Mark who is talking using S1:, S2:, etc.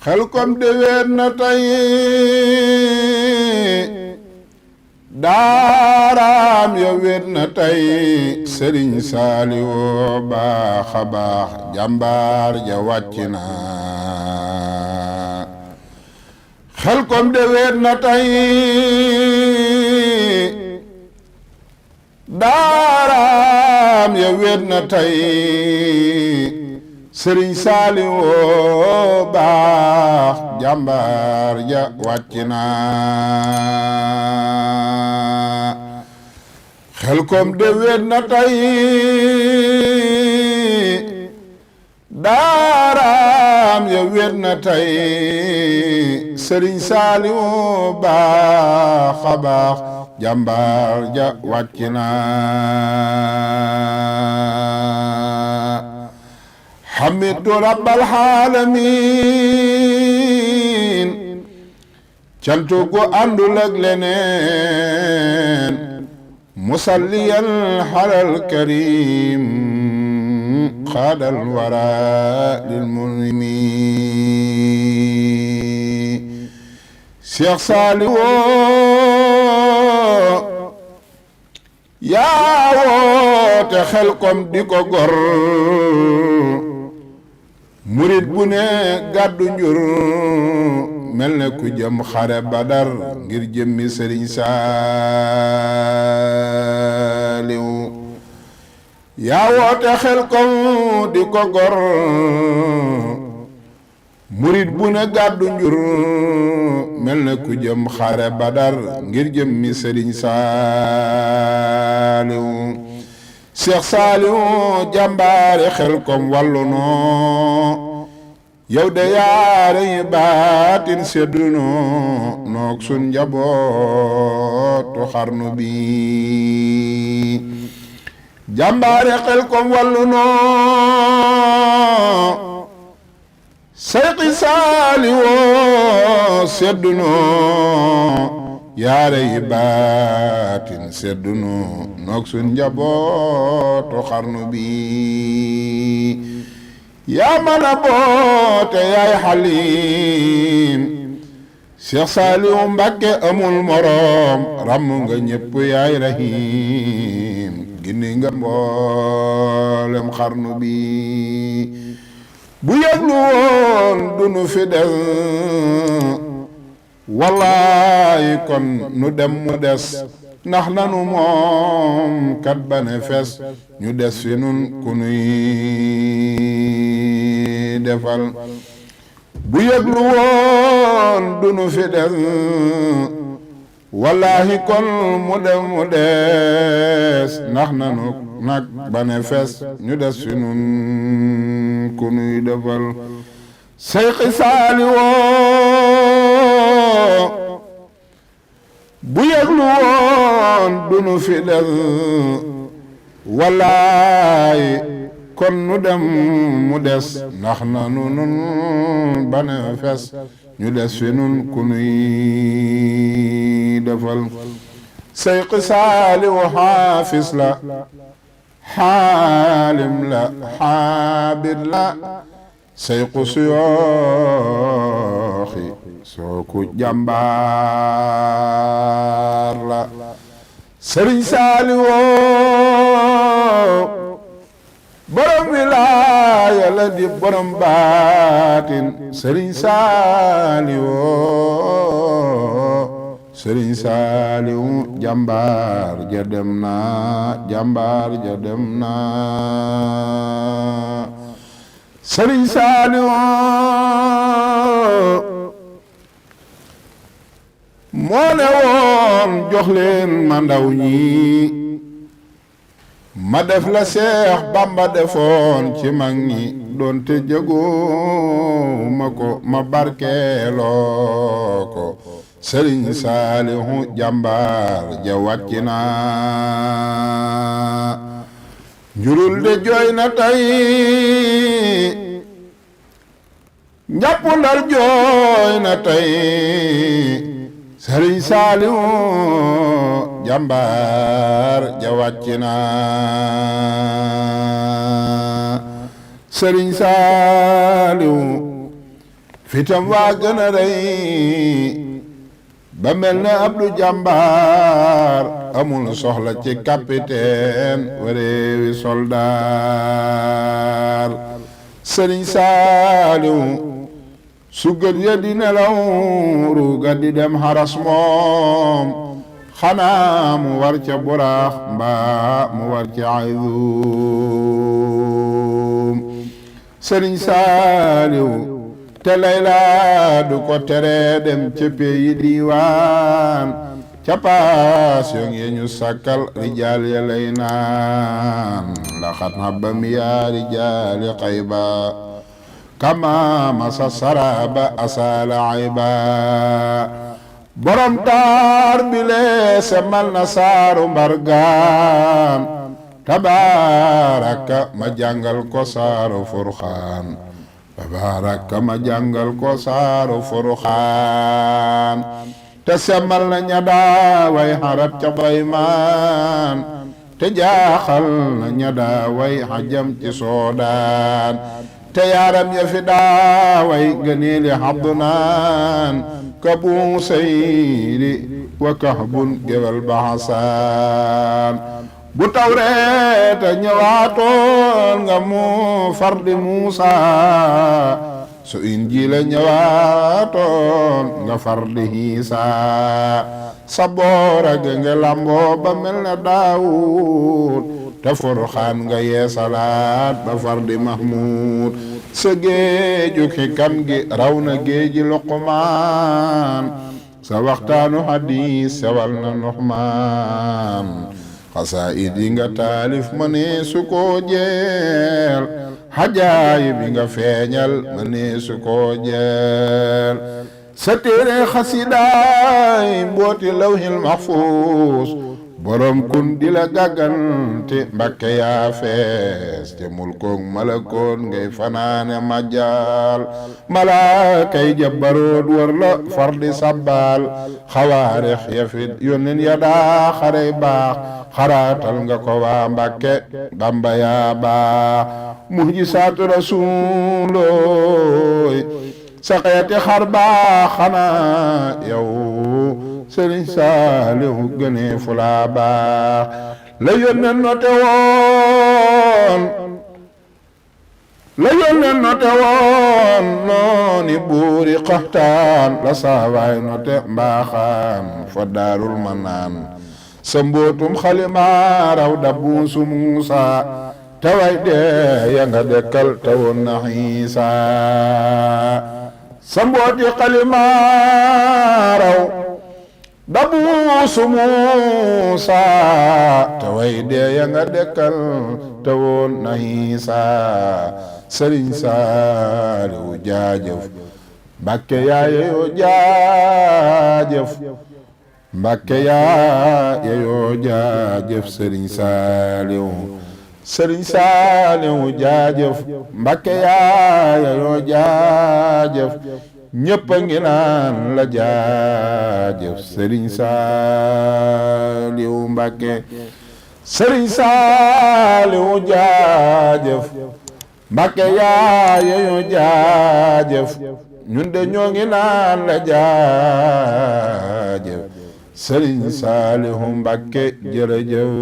S1: Xelkom de wéet na tey daaraam ya wéet na tey Sëriñ Saaliwu baax a baax jàmbaar ja wàcc na Xelkom de wéet na tey daaraam ya wéet na tey Sëriñ Saaliwu baax jàmbaar ja wàcc na Xelkom de wéet na tey daaraam ya wéet na tey Sëriñ Saaliwu baax a baax jàmbaar ja wàcc na Hamidtu rabbal aalamiin cantu gu àndul ak leneen musalliyan alal karim xaadal wara lil munimi Cheikh Saaliwu yaa woote Xelkom di ko gor murit bu ne gàddu njur mel ne ku jëm xare Badar ngir jëmmi Sëriñ Saaliwu yaa woote Xelkom di ko gor murit bu ne gàddu njur mel ne ku jëm xare Badar ngir jëmmi Sëriñ Saaliwu Cheikh Saaliwu jàmbaare Xelkom wàllu noo yow de yaare yi baatin seddu noo noog sun njabootu xarnu bi jàmbaare Xelkom wàllu noo Seyxi Saaliwu seddu noo yaare yi baatin seddu noo noog sun njabootu xarnu bi yaa mën a boote yaay xaliim Cheikh Saaliwu Mbàkke amul moroom ràmm nga ñépp yaay rahiim gindi nga mboolem xarnu bi bu yëglu woon dunu fi des wallaahi kon nu dem mu des ndax nanu moom kat bane fes ñu des fi nun ku nuy defal bu yëglu woon dunu fi des wallaahi kon mu dem mu des ndax nanu nag bane fes ñu des fi nun ku nuy defal Seyxi Saaliwu bu yëglu woon dunu fi des wallaay kon nu dem mu des ndax nanu nun bane fes ñu des fi nun ku nuy defal Seyxi Saaliwu xaafis la xaalim la xaabir la Seyxu suyooxi sooku jàmbaar la Sëriñ Saaliwu borom wilaaya la di borom baatin Sëriñ Saaliwu Sëriñ Saaliwu jàmbaar ja dem na jàmbaar ja dem na Sëriñ Saaliwu moo ne woon jox leen ma ndaw ñi ma def la Seex Bamba defoon ci mag ñi doonte jëgoo ma ko ma barkeeloo ko Sëriñ Saaliwu jàmbaar ja wàcc na njurul de jooy na tey njàpp Ndar jooy na tey Sëriñ Saaliwu jàmbaar ja wàcc na Sëriñ Saaliwu fitam waa gën a rëy ba mel ne Abdu Jàmbaar amul soxla ci capitaine wareewi soldaar Sëriñ Saaliw su gët ya di nelaw ruuga di dem xaras moom xanaa mu war ca buraax mbaa mu war ca ayduum Sëriñ Saaliw te layla du ko tere dem ca peyi diiwaan ca paas yong ye ñu sakkal rijaal ya lay naan laxat habba mi yaa rijaali xayba kama masa saraba asala ayba borom taar bi lee semal na saaru mbargaan tabaaraka ma jàngal ko saaru furxaan tabaaraka ma jàngal ko saaru furxaan te semal na ña daaway xarab ca daymaan te jaaxal na ña daaway xajam ci soodaan te yaaram ya fi daaway gëneeli xabdunaan ka bu sayri wa kahbun gewel baxasaan bu tawreeta ñëwaatoon nga mu fardi Muusa su injiila ñëwaatoon nga fardi Iisa sa boora ga nga lamboo ba mel ne Daawud te Furxaan nga yeesalaat ba fardi Mahmud sa géeju xikam gi raw na géeji Luqmaan sa waxtaanu hadiis sewal na Nuxmaan xasaayid yi nga taalif ma ne su ko jeel xajaayib yi nga feeñal ma ne su ko jeel sa téere xasidaay mbooti lawhil mahfuus borom kun di la gàggante Mbàkke yaa fees te mulkook malakoon ngay fanaane majjaal malaakay jabbaroot wër la fardi sabbaal xawaarix ya fit yónneen ya daa xarey baax xaraatal nga ko waa Mbàkke Bamba yaa baax muhjisaatu rasuulooy sa xeeti xar baax xanaa yow Sëriñ Saaliw gënee fu laa baax la yónneen note woon nooni buuri Qaxtaan la saawaay note mbaaxaan fa Daarul Manaan sa mbootum xalimaa raw dabbuusu Muusa taway dee ya nga dekkal tawoon na Iisa sa mbooti xalimaa raw dabuusu Muusa taway dee ya nga dekkal tawoon na Iisa Sëriñ Saaliw jaajëf Mbàkke yaa yeyoo jaajëf Mbàkke yaa yeyoo jaajëf Sëriñ Saaliw Sëriñ Saaliw jaajëf Mbàkke yaa yeyoo jaajëf ñëpp a ngi naan la jaajëf Sëriñ Saaliw Mbàkke Sëriñ Saaliw jaajëf Mbàkke yaa yeyoo jaajëf ñun de ñoo ngi naan la jaajëf Sëriñ Saaliw Mbàkke jërëjëf